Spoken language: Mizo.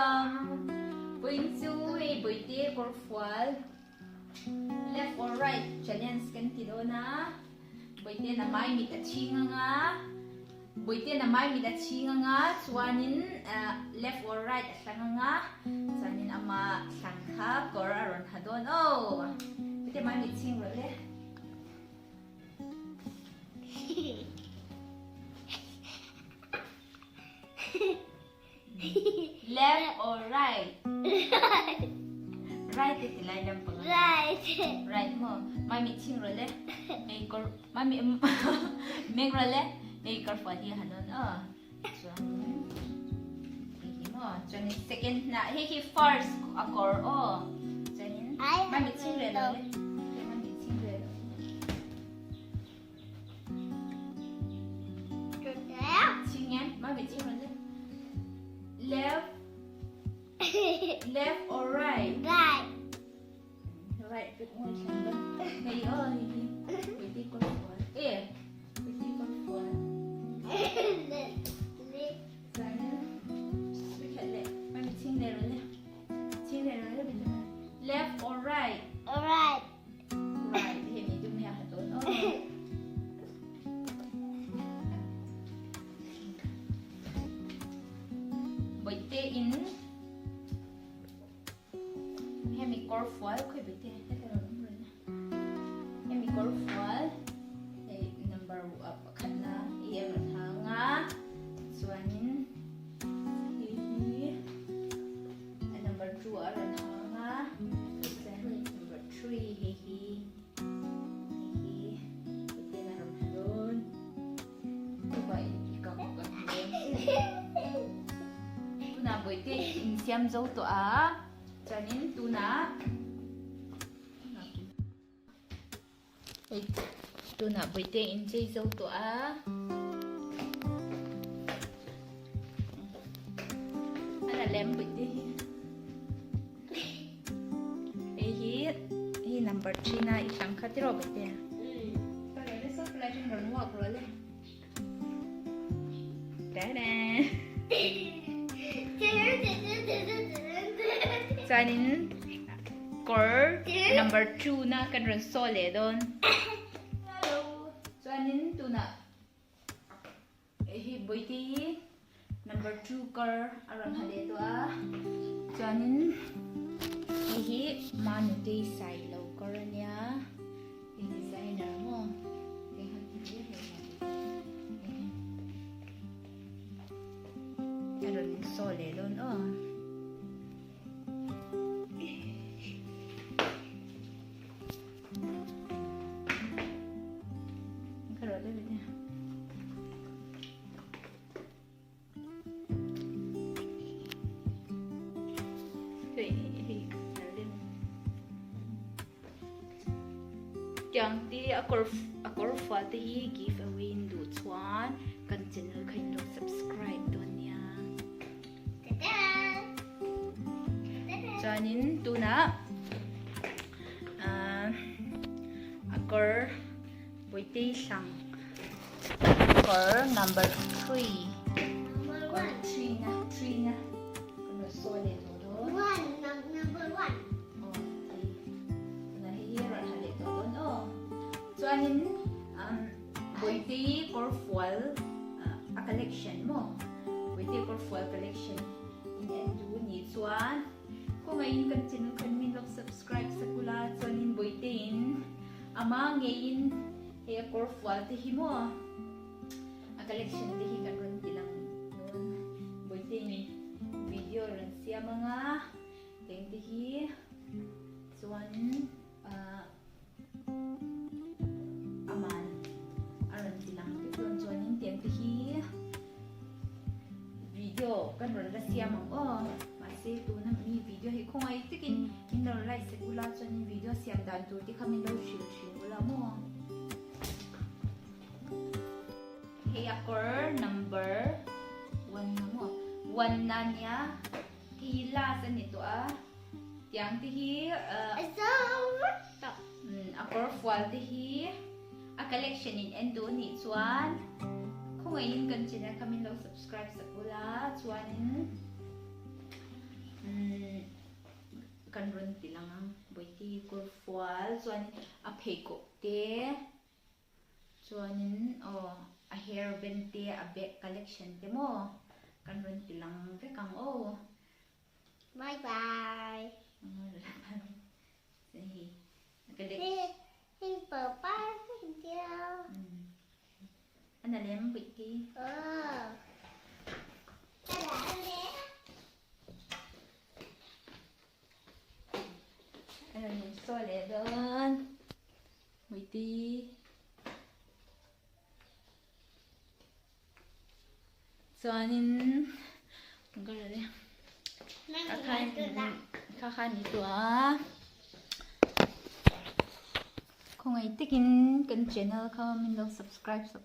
Welcome. Puin chu hei Bawihte kawrfual left or right challenge kan ti dawn a. Bawihte na mai mit a chhing anga Bawihte na mai mit a chhing anga chuanin left or right a hlang anga chuanin ama hlang kha kawr a rawn ha dawn aw. Bawihte mai mit chhing rawh le. Left or right? Right te ti lai lam panga. Right. Right mo. Mai mi ching ro le. Ei kor mai mi meng ro le. Ei kor fa hi hanon a. Chuan hi hi mo. Chuan second na he hi first a kor o. Chuan mai mi ching re lo le. Mai mi ching re lo. Left, left or right? Right. Right, bit more chamba. Hey, oh, hi. Pwede ko Eh, pwede ko Left or right? Right. Right, hemi dum hi a ha dawn aw. Bawihte in hemi kawr fual khawi bawihte heta rawn awm reng a. Hemi kawr fual hei number pakhat na i a rawn hang a chuanin hei hi number 2 a rawn hang a chuan number 3 hei hi hei hi hetian a rawn ha dawn chuvah in i kang kan ha dawn tunah bawihte in siam zo tawh a chuanin tunah Hei tunah bawihte in chei zo tawh a. A la lem bawihte hi. Hei hi hei number 3 na i hlang kha tiraw bawihte. Ka lo le sawt lai chuan rawn walk rawh le. Ta-da! Chuanin kawr number 2 na kan rawn saw leh dawn. Hello. Chuanin tunah hi Bawihte hi number 2 kawr a rawn ha leh tawh a. Chuanin hei hi Manutei Sailo kawr ania. Hei designer maw? Hei han ti hle hle mai. A rawn saw leh dawn aw. Ka rawh deuh nia. Tiang te a kawr a kawr fual te hi give away in duh chuan kan channel kha in lo subscribe dawn nia. Chuanin tunah a kawr Bawitei hlang kawr number 3 kawr 3 na 3 na kan rawn sawi leh tawh dawn. One number 1. Aw 3 tuna hei hi rawn ha leh tawh dawn aw. Chuanin Bawitei kawr fual a collection maw Bawitei kawr fual collection in en duh ni chuan khawngaihin kan channel khan min lo subscribe sakula chuanin Bawiteiin Ama ngeiin hei a kawr fual te hi maw a collection te hi kan rawn ti lang dawn Bawihte-in video rawn siam anga teng te hi chuan ah aman a rawn ti lang vek dawn chuanin teng te hi video kan rawn la siam ang aw mahse tuna mi video hi khawngaih takin min lo like sek ula chuanin video siam dan tur te kha min lo hrilh thin ula maw hei a kawr number one na maw one na nia hei hi last a ni tawh a tiang te hi ah a kawr fual te hi A collection in en duh anih chuan khawngaihin kan channel kha min lo subscribe sak ula chuanin. Umm kan rawn ti lang ang Bawihte kawr fual chuan a pheikhawk te chuanin aw a hair band te a bag collection te maw kan rawn ti lang vek ang aw. Bye bye. Ana lem Bawihte. A rawn in sawi leh dawn Bawihte. Chuanin kha kha ni tawh a khawngaih takin kan channel kha min lo subscribe sak.